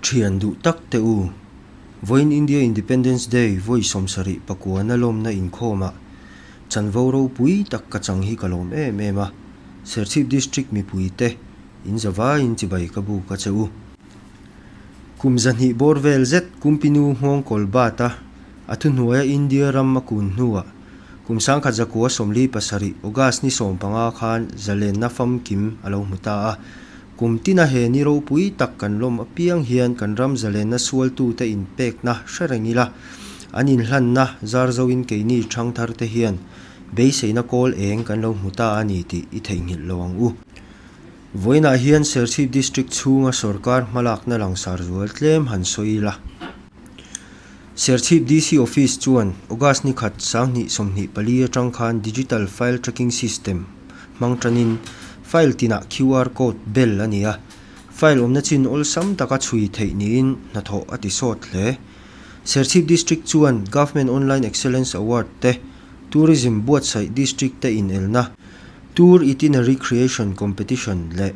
Thian duh tak te u, vawiin India Independence Day vawi 70 pakuana lawmna inkhawmah chanvo ropui tak ka chang hi ka lawm em em a, Serchhip District mipuite in zavaiin chibai ka buk a che u. Kum 200 bawr vel zet Kumpinu nghawngkawl bat a, a thuhnuaia India ram a kun hnuah kum 1947 August ni 15 khan zalenna famkim a lo hmu ta a. Kum tina he ni ropui tak kan lawm apiang hian kan ram zalenna sualtute inpekna hre reng ila, an inhlanna zar zoin keini thangtharte hian beiseina kawl eng kan lo hmu ta a ni tih i theihnghilh lo ang u. Vawiinah hian Serchhip District chhunga sorkar hmalakna langsar zual tlem han sawi ila. Serchhip DC Office chuan August ni khat 2024 atang khan Digital File Tracking System hmang tanin file tinah QR code bel a ni a, file awmna chin awlsam taka chhui theih niin hnathawh a ti sawt hle. Serchhip District chuan Government Online Excellence Award te, Tourism buatsaih District te inelna, Tour Itinerary Creation Competition leh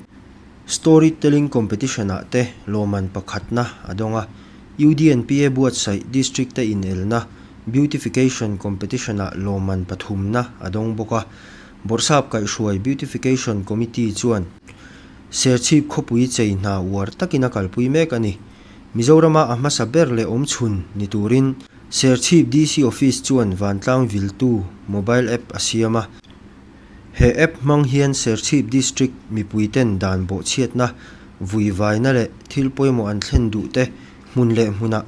Story Telling Competition ah te lawmman pakhatna a dawng a. UDNPA buatsaih District te inelna Beautification Competition ah lawmman pathumna a dawng bawk a. Bawrhsap kaihhruai Beautification Committee chuan Serchhip khawpui chei hna uar takin a kalpui mek a ni. Mizorama a hmasa ber leh awmchhun ni turin Serchhip DC Office chuan vantlang viltu mobile app a siam a. He app hmang hian Serchhip District mipuiten dan bawhchhiatna, vuivaina leh thil pawimawh an thlen duh te hmun leh hmunah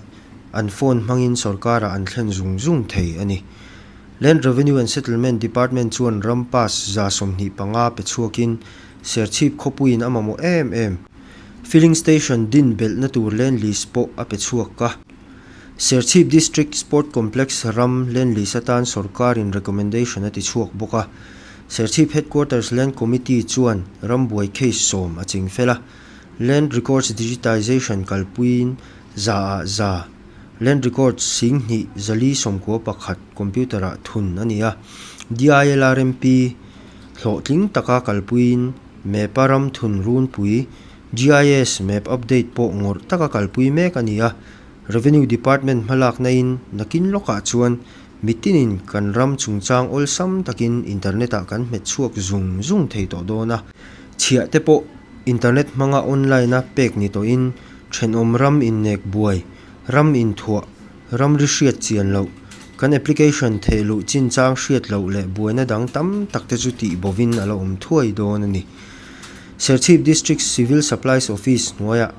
an phone hmangin sorkarah an thlen zung zung thei a ni. Land Revenue and Settlement Department chuan ram pass 25 pe chhuakin Serchhip khawpuiin a mamawh em em. Filling Station din belhna tur land lease pawh a pe chhuak a. Serchhip District Sport Complex ram land lease atan sorkarin recommendation a ti chhuak bawk a. Serchhip Headquarters Land Committee chuan rambuai case 10 a ching fel a. Land Records Digitization kalpuiin za ah za Land Records 2491 computer-ah thun a ni a. DILRMP hlawhtling taka kalpuiin map-a ram thun runpui GIS map update pawh ngawrh taka kalpui mek a ni a, Revenue Department hmalakna in nakin lawkah chuan mitinin kan ram chungchang awlsam takin internet ah kan hmet chhuak zung zung thei tawh dawn a, chhiah te pawh internet hmanga online a pek ni tawhin thenawm ram innek buai, ram inthuah, ramri hriat chian loh, kan application theh luh chinchang hriat loh leh buaina dang tam tak te chu tih bovin a la awm thuai dawn a ni. Serchhip District Civil Supplies Office hnuaiah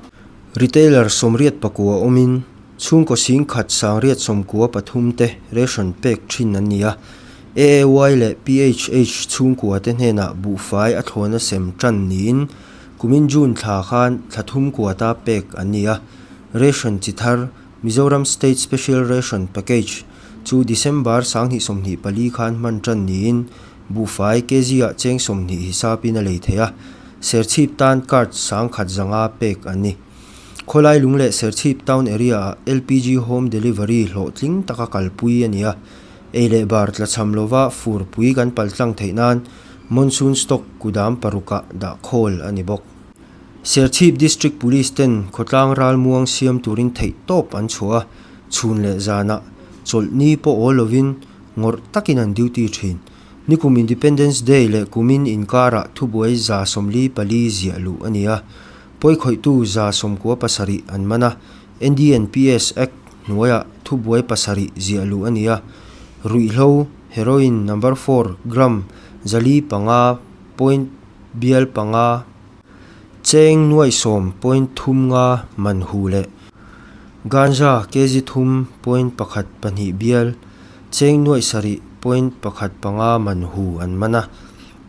Retailer 84 awmin chhungkaw 10,000 693 te ration pek thin an ni a. AAY leh PHH chhungkua te hnenah buhfai a thlawna sem tan niin kumin June thla khan thla thum kuata pek an ni a. Ration chi thar Mizoram State Special Ration Package chu December 2024 khan hman tan niin buhfai kg-ah cheng 20 hisapin a lei thei a, Serchhip tan card 1100 pek an ni. Khawlai lung leh Serchhip town area-ah LPG home delivery hlawhtling taka kalpui a ni a, ei leh bar tlachham lova furpui kan paltlang theih nan monsoon stock kudam parukah dah khawl a ni bawk. Serchhip District Police ten khawtlang ralmuang siam turin theih tawp an chhuah a, chhun leh zanah chawlhni pawh awl lovin ngawrh takin an duty thin. Nikum Independence Day leh kumin inkarah thubuai 44 ziah luh a ni a, pawikhawihtu 97 an man a, NDNPS Act hnuaiah thubuai 7 ziah luh a ni a, ruihhlo, heroin number 4 gram 405 point bial panga, cheng nuai sawm point thum nga man hu leh ganja kg thum point pakhat pahnih bial cheng nuai sarih point pakhat panga man hu an man a.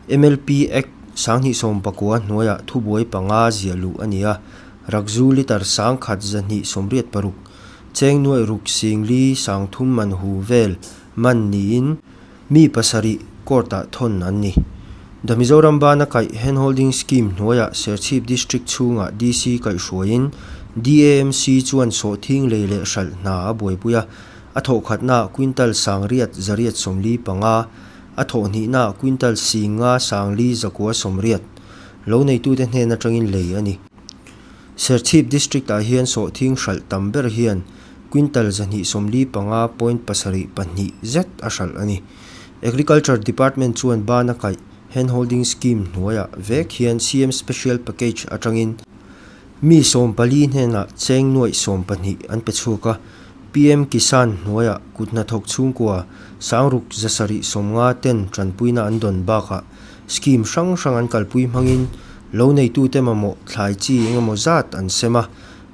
MLP Act 2019 hnuaiah thubuai panga ziah luh a ni a, rakzu litre 1186 cheng nuai ruk singli 30 man hu vel man niin Mi pasarih court-ah thawn an ni. The Mizoram Bana Kaih Handholding Scheme hnuaiah Serchhip District chhungah DC kaihhruaiin DAMC chuan sawhthing lei leh hralh hna a buaipui a, a thawhkhatnaah quintal 6845, a thawhhnihnaah quintal 5980 lo neitute hnen atangin lei a ni. Serchhip District-ah hian sawhthing hralh tam ber hian quintal 245.72 zet a hralh a ni. Agriculture Department chuan bana kaih Handholding Scheme hnuaiah vek hian CM Special Package atangin mi 14 hnenah cheng nuaih 12 an pe chhuak a, PM Kisan hnuaiah kut hnathawk chhungkua 6750 ten tanpuina an dawn bakah scheme hrang hrang an kalpui hmangin lo neitute mamawh thlai chi engemaw zat an sem a,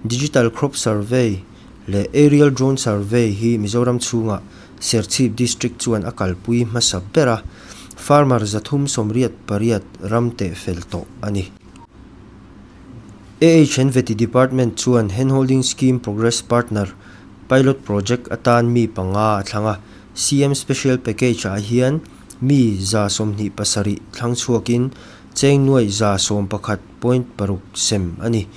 Digital Crop Survey leh Aerial Drone Survey hi Mizoram chhungah Serchhip District chuan a kalpui hmasa ber a, farmer 388 ram teh fel tawh a ni. AHN Vety Department chuan Handholding Scheme Progress Partner Pilot Project atan mi panga a thlang a, CM Special Package ah hian mi 127 thlang chhuakin cheng nuaih 111.6 sem a ni.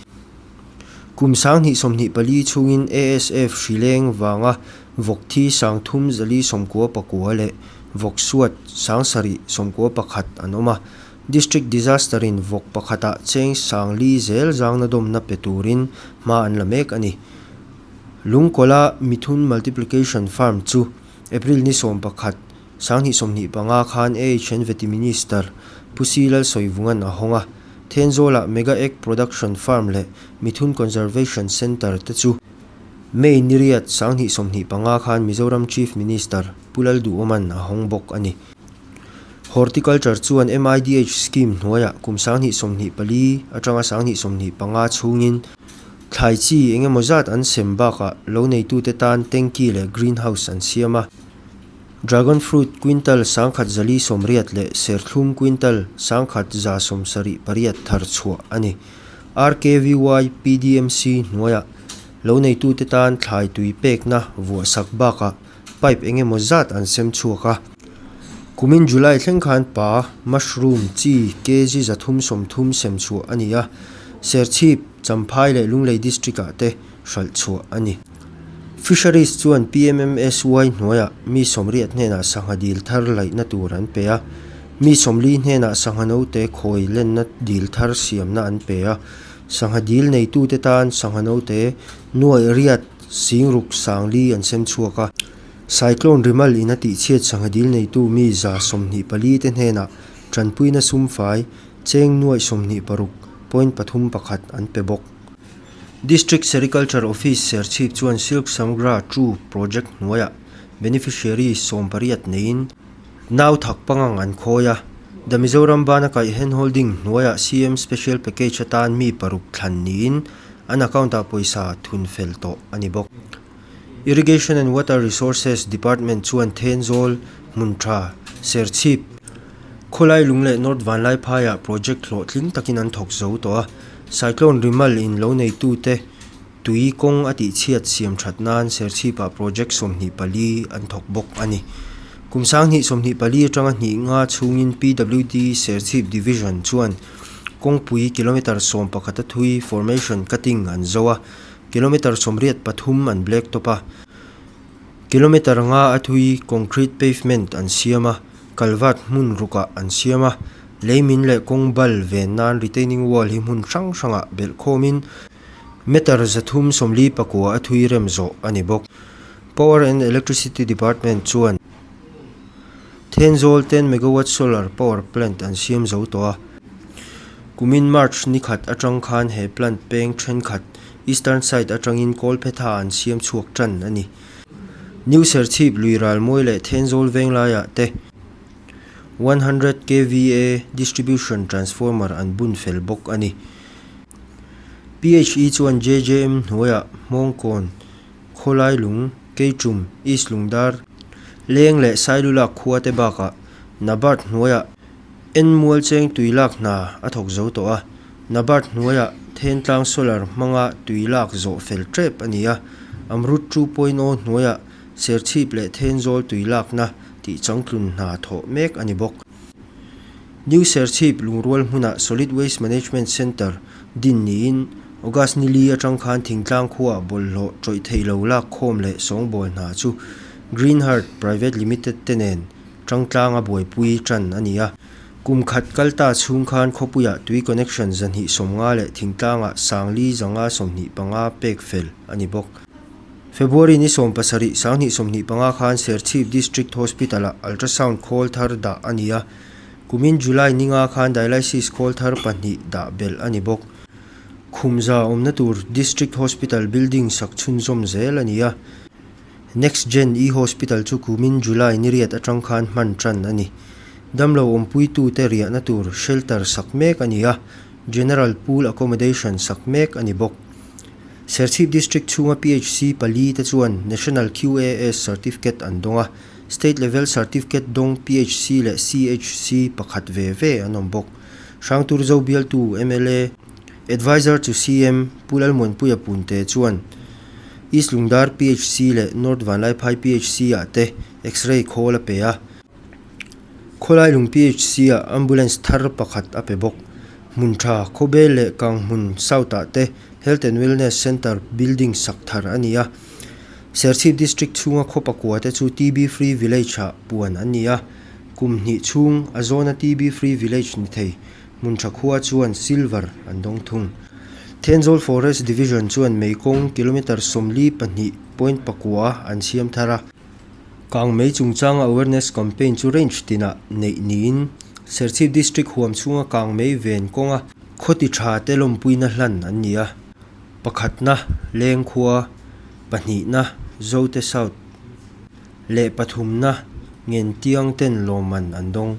Kum 2024 chhungin ASF hrileng vanga vawk thi 3499 leh vawk suat 791 an awm a. District Disaster in vawk pakhatah cheng 4000 zel zangna dawmna pe turin hma an la mek a ni. Lungkawla Mithun Multiplication Farm chu April ni 11, 2025 khan AHN Vety Minister Pu C Lalsawivunga'n a hawng a. Thenzawlah Mega Egg Production Farm leh Mithun Conservation Centre te chu May ni riat 2025 khan Mizoram Chief Minister Pu Lalduhawma'n a hawng bawk a ni. Horticulture chuan MIDH scheme hnuaiah kum 2024 atanga 2025 chhungin thlai chi eng emaw zat an sem bakah lo neitute tan tanky leh greenhouse an siam a. Dragon fruit quintal 1480 leh serthlum quintal 1178 thar chhuah a ni. RKVY PDMC hnuaiah lo neitute tan thlai tui pekna vuahsak bakah pipe eng emaw zat an sem chhuak a. Kumin July thleng khan pa, mushroom, chi kg 330 sem chhuah a ni a, Serchhip, Champhai leh Lunglei District ah te hralh chhuah a ni. Fisheries chuan PMMSY hnuaiah mi 80 hnenah sangha dil thar laihna tur an pe a, mi 40 hnenah sangha note khawi lenna dil thar siamna an pe a, sangha dil neitute tan sangha note nuaih riat singruk 4000 an sem chhuak a. Cyclone Rimal in a tihchhiat sangha dil neitu mi 24 te hnenah tanpuina sumfai cheng nuaih 26.31 an pe bawk. District Sericulture Office Serchhip chuan Silk Samgra Two Project hnuaiah beneficiary 18 neiin nau thak pangang an khawi a. The Mizoram Bana Kaih Handholding hnuaiah CM Special Package atan mi paruk thlan niin an account-ah pawisa thun fel tawh a ni bawk. Irrigation and Water Resources Department chuan Thenzawl, Hmuntha, Serchhip, Khawlai lung leh North Vanlaiphaiah project hlawhtling takin an thawk zo tawh a. Cyclone Rimal in lo neitute tui kawng a tihchhiat siam that nan Serchhipah project 24 an thawk bawk a ni. Kum 2024 atanga hnih nga chhungin PWD Serchhip Division chuan kawngpui kilometre 11 a thui formation cutting an zo a, kilometre 83 an black top a, kilometre nga a thui concrete pavement an siam a, culvert hmun rukah an siam a, leimin leh kawng bal ven nan retaining wall hi hmun hrang hrangah belh khawmin meter 349 a thui rem zawh a ni bawk. Power and Electricity Department chuan Thenzawl 10 megawatt solar power plant an siam zo tawh a, kumin March ni khat atang khan he plant peng thenkhat eastern side atangin kawlphetha an siam chhuak tan a ni. New Serchhip lui ralmawi leh Thenzawl venglaiah te 100 kVA distribution transformer an bun fel bawk a ni. PHE chuan JJM hnuaiah Hmawngkawn, Khawlai lung, Keichum, East Lungdar, Leng leh Sailulak khua te bakah Nabard hnuaiah En mual cheng tui lak hna a thawk zo tawh a, Nabard hnuaiah Thentlang Solar hmanga tui lak zawh fel tep a ni a, Amrut 2.0 hnuaiah Serchhip leh Thenzawl tui lakna tih changtlun hna thawh mek a ni bawk. New Serchhip lungrual hmunah Solid Waste Management Centre din niin August ni li atang khan thingtlang khuaah bawlhhlawh tawih theih lo lak khawm leh sawngbawl hna chu Green Heart Private Limited te nen tangtlanga buaipui tan a ni a. Kum khat kal ta chhung khan khawpuiah tui connection 250 leh thingtlangah 1525 pek fel a ni bawk. February ni 17, 2025 khan Serchhip District Hospital-ah ultrasound khawl thar dah a ni a, kumin July ni nga khan dialysis khawl thar pahnih dah belh a ni bawk. Khum za awmna tur District Hospital building sak chhunzawm zel a ni a. Next Gen E-Hospital chu kumin July ni riat atang khan hman tan a ni. Damlo awmpuitute riahna tur shelter sak mek a ni a, General Pool Accommodation sak mek a ni bawk. Serchhip District chhunga PHC pali te chuan National QAS Certificate an dawng a, State Level Certificate dawng PHC leh CHC pakhat ve ve an awm bawk. Hrangtur Zo bialtu mla Adviser chu CM Pu Lalmuanpuia Punte chuan East Lungdar PHC leh North Vanlaiphai PHC ah te X-ray khawl a pe a. Khawlailung PHC ah Ambulance thar pakhat a pe bawk. Hmun tha, Khawbel leh Kanghmun South ah te Health and Wellness Centre building sak thar a ni a. Serchhip District chhunga khaw pakua te chu TB Free Village ah puan an ni a. Kum hnih chhung a zawna TB Free Village ni thei Hmun tha khua chuan silver an dawng thung. Thenzawl Forest Division chuan mei kawng kilometre 42.9 an siam thar a. Kang mei chungchanga awareness campaign chu range tinah neih niin Serchhip District huam chhunga kang mei ven kawnga khaw ti tha te lawmpuina hlan an ni a. Pakhatna, Lengkhua, pahnihna, Zote South leh pathumna Ngentiang ten lawmman an dawng.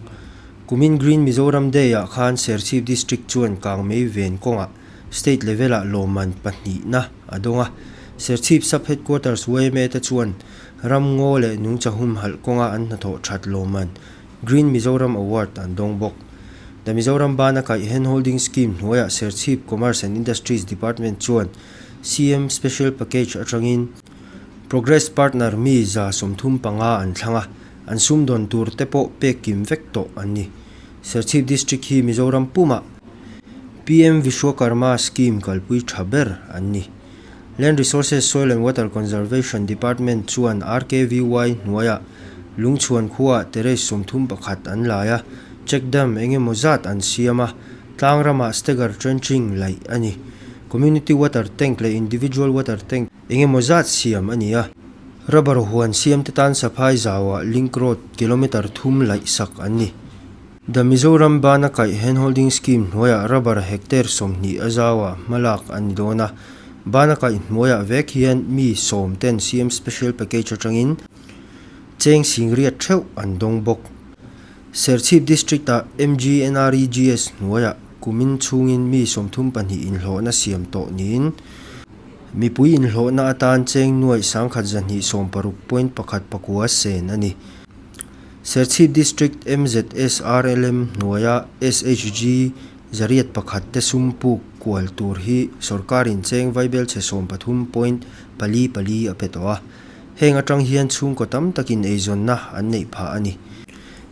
Kumin Green Mizoram Day ah khan Serchhip District chuan kangmei ven kawngah State level ah lawmman pahnihna a dawng a. Serchhip Sub Headquarters yma te chuan ram ngaw leh nungcha humhalh kawnga an hnathawh that lawmman Green Mizoram Award an dawng bawk. The Mizoram Bana Kaih Handholding Scheme hnuaiah Serchhip Commerce and Industries Department chuan CM Special Package atangin Progress Partner mi 35 an thlang a, an sumdawn tur te pawh pek kim vek tawh an ni. Serchhip District hi Mizoram pumah PM Vishwakarma Scheme kalpui tha ber an ni. Land Resources Soil and Water Conservation Department chuan RKVY hnuaiah Lungchhuan khuaah terrace 31 an lai a, check dam eng emaw zat an siam a, tlang ramah stagger trenching laih a ni. Community water tank leh individual water tank Eng emaw zat siam a ni a, rubber huan siamte tan saphai zauah link road kilometre thum laih sak an ni. The Mizoram Bana Kaih Handholding Scheme hnuaiah rubber hectare 20 a zauah hmalak a ni dawn a, Bana Kaih hnuaiah vek hian mi sawm ten CM Special Package atangin cheng singriat theuh an dawng bawk. Serchhip District-ah MGNREGS hnuaiah kumin chhungin mi 32 inhlawhna siam tawh niin, Mipui inhlawhna atan cheng 1,216.19 sen a ni. Serchhip District MZSRLM hnuaia SHG 101 te sum puk kual tur hi sorkarin cheng vaibelchhe 13.44 a pe tawh a. Heng atang hian chhungkaw tam takin eizawnna an neih phah a ni.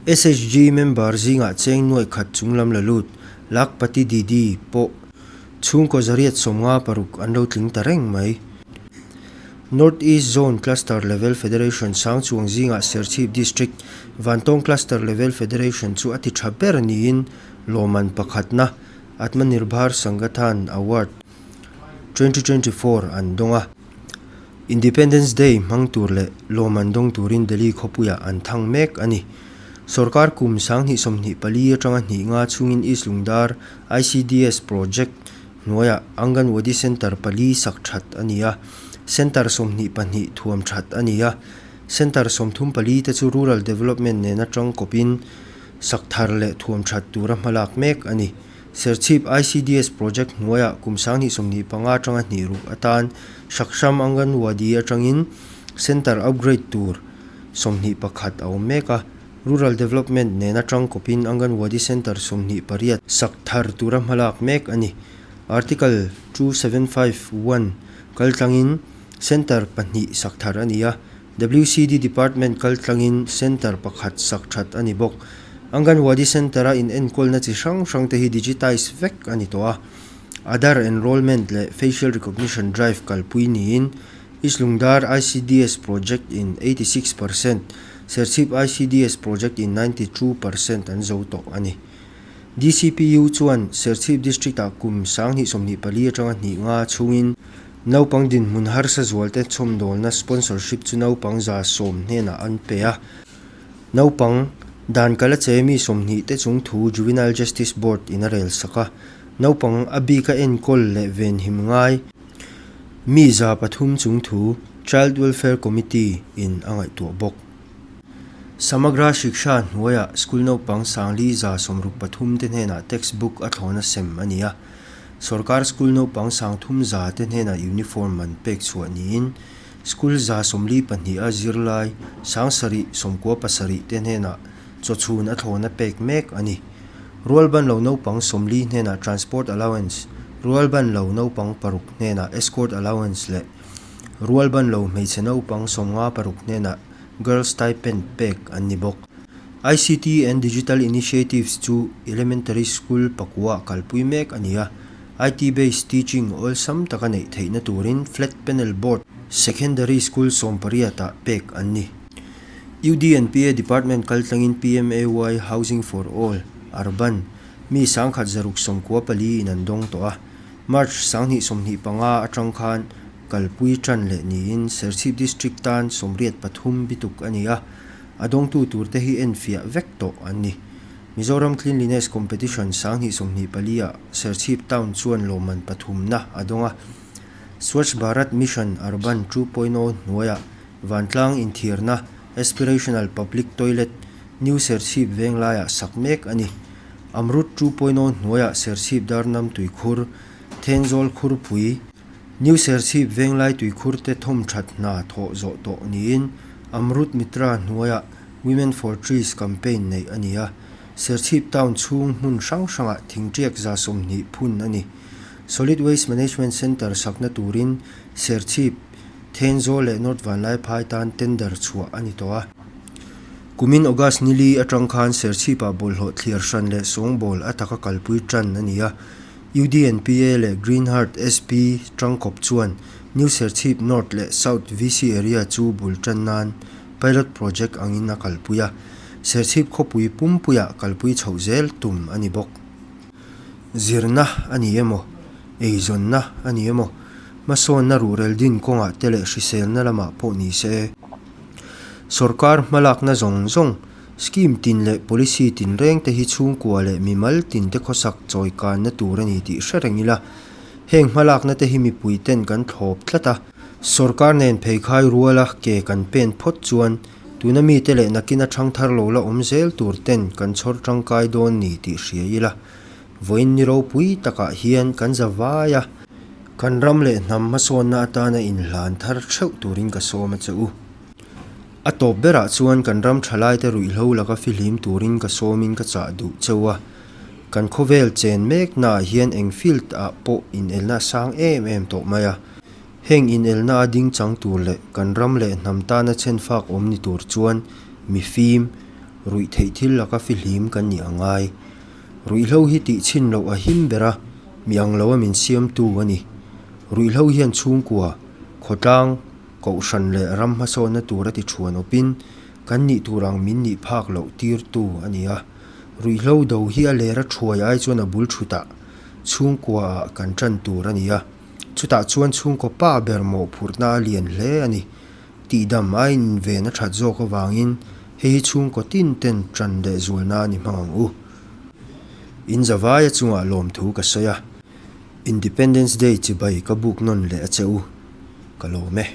SHG member zingah cheng 100 chunglam la lut Lakhpati Didi pawh Chhungkaw 856 an lo tling ta reng mai. North East Zone Cluster Level Federation sang chuang zingah Serchhip District Vantawng Cluster Level Federation chu a ti tha ber niin lawmman pakhatna Atmanirbhar Sangathan Award 2024 an dawng a. Independence Day hmang tur leh lawmman dawng turin Delhi khawpuiah an thang mek a ni. Sorkar kum 2024 atanga hnih nga chhungin East Lungdar ICDS project hnuaiah Anganwadi Centre pali sak that a ni a, Centre 22 thuam that a ni a. Centre 34 te chu Rural Development nena tangkawpin sak thar leh thuam that tura hmalak mek a ni. Serchhip ICDS project hnuaiah kum 2025 atanga hnih ruk atan Saksham Anganwadi atangin Centre upgrade tur 21 a awm mek a. Rural Development nena tangkawpin Anganwadi Centre 28 sak thar tura hmalak mek a ni. Article 2751 kaltlangin Centre pahnih sak thar a ni a, WCD Department kaltlangin Centre pakhat sak that a ni bawk. Anganwadi Centre-a inenkawlna chi hrang hrang te hi digitize vek a ni tawh a. Aadhaar enrollment leh facial recognition drive kalpui niin East Lungdar ICDS project in 86%, Serchhip ICDS project in 92% an zo tawh a ni. DCPU chuan Serchhip District-ah kum 2024 atanga hnih nga chhungin naupang dinhmun harsa zualte chhawmdawlna sponsorship chu naupang 110 hnenah an pe a. Naupang dan kala che mi 20 te chung thu Juvenile Justice Board in a rel sak a. Naupang a bika enkawl leh venhim ngai mi 300 chung thu Child Welfare Committee in a ngaihtuah bawk. Samagra Shiksha hnuaiah school naupang 4163 te hnenah text book a thlawna sem a ni a. Sorkar school naupang 300 te hnenah uniform man pek chhuah niin school 142 a zirlai 797 te hnenah chawchhun a thlawna pek mek a ni. Rualbanlo naupang 40 hnenah transport allowance, rualbanlo naupang paruk hnenah escort allowance leh rualbanlo hmeichhe naupang 56 hnenah Girls Stipend pek an ni bawk. ICT and Digital Initiatives chu Elementary School pakuah kalpui mek a ni a, IT based teaching awlsam taka neih theihna turin Flat Panel Board Secondary School 18 ah pek an ni. UDNPA Department kaltlangin PMAY Housing for All, Urban, mi 1694 in an dawng tawh a, March 2025 atang khan kalpui tan leh niin Serchhip District tan 83 bituk a ni a, a dawngtu turte hi enfiah vek tawh an ni. Mizoram Cleanliness Competition 2024 ah Serchhip Town chuan lawmman pathumna a dawng a, Swachh Bharat Mission Urban 2.0 hnuaiah vantlang inthiarna Aspirational Public Toilet New Serchhip Venglaiah sak mek a ni. Amrut 2.0 hnuaiah Serchhip Darnam Tuikhur, Thenzawl Khurpui, New Serchhip Venglai tuikhur te thawm that hna thawh zawh tawh niin Amrut Mitra hnuaiah Women for Trees campaign neih a ni a. Serchhip town chhung hmun hrang hrangah thingtiak 120 phun a ni. Solid Waste Management Centre sakna turin Serchhip, Thenzawl leh North Vanlaiphai tan tender chhuah a ni tawh a. Kumin August nili atang khan Serchhipah bawlhhlawh thliar hran leh sawngbawl a taka kalpui tan a ni a. UDNPA leh Green Heart SP tangkawp chuan New Serchhip North leh South VC area chu bul tan nan pilot project angin a kalpui a, Serchhip khawpui pumpuiah kalpui chhoh zel tum a ni bawk. Zirna a ni emaw, eizawnna a ni emaw, hmasawnna ruhrel din kawngah te leh hriselna lamah pawh ni se, sorkar hmalakna zawng zawng, Scheme tin leh policy tin reng te hi chhungkua leh mimal tin te khawsak chawi kanna tur a ni tih hre reng ila, heng hmalakna te hi mipui ten kan thlawp tlat a, sorkar nen pheikhai ruala ke kan pen phawt chuan tuna mite leh nakina thangthar lo la awm zel tur ten kan chhawr tangkai dawn ni tih hria ila, vawiin ni ropui takah hian kan za vai a, kan ram leh hnam hmasawnna atana inhlan thar theuh turin ka sawm a che u. A tawp berah chuan kan ram thalaite ruihhlo laka fihlim turin ka sawmin ka chah duh cheu a. Kan khawvel chen meknaah hian eng field ah pawh inelna a sang em em tawh mai a. Heng inelna a ding chang tur leh kan ram leh hnam tana chhenfak awm ni tur chuan mi fim, ruih theih thil laka fihlim kan nih a ngai. Ruihhlo hi tih chhin loh a him ber a, mi ang lo a min siamtu a ni. Ruihhlo hian chhungkua, khawtlang, Kohhran leh ram hmasawnna tur a ti thuan awpin kan nih tur ang min nih phak loh tirtu a ni a. Ruihhlo do hi a lera thuai ai chuan a bul thutah chhungkuaah kan tan tur a ni a. Chutah chuan chhungkaw pa ber mawhphurhna a lian hle a ni. Tihdam a inven a that zawk avangin hei hi chhungkaw tin ten tan leh zualna a ni hmang ang u. In zavaia chungah lawmthu ka sawi a. Independence Day chibai ka buk nawn leh a che u. Ka lawm e.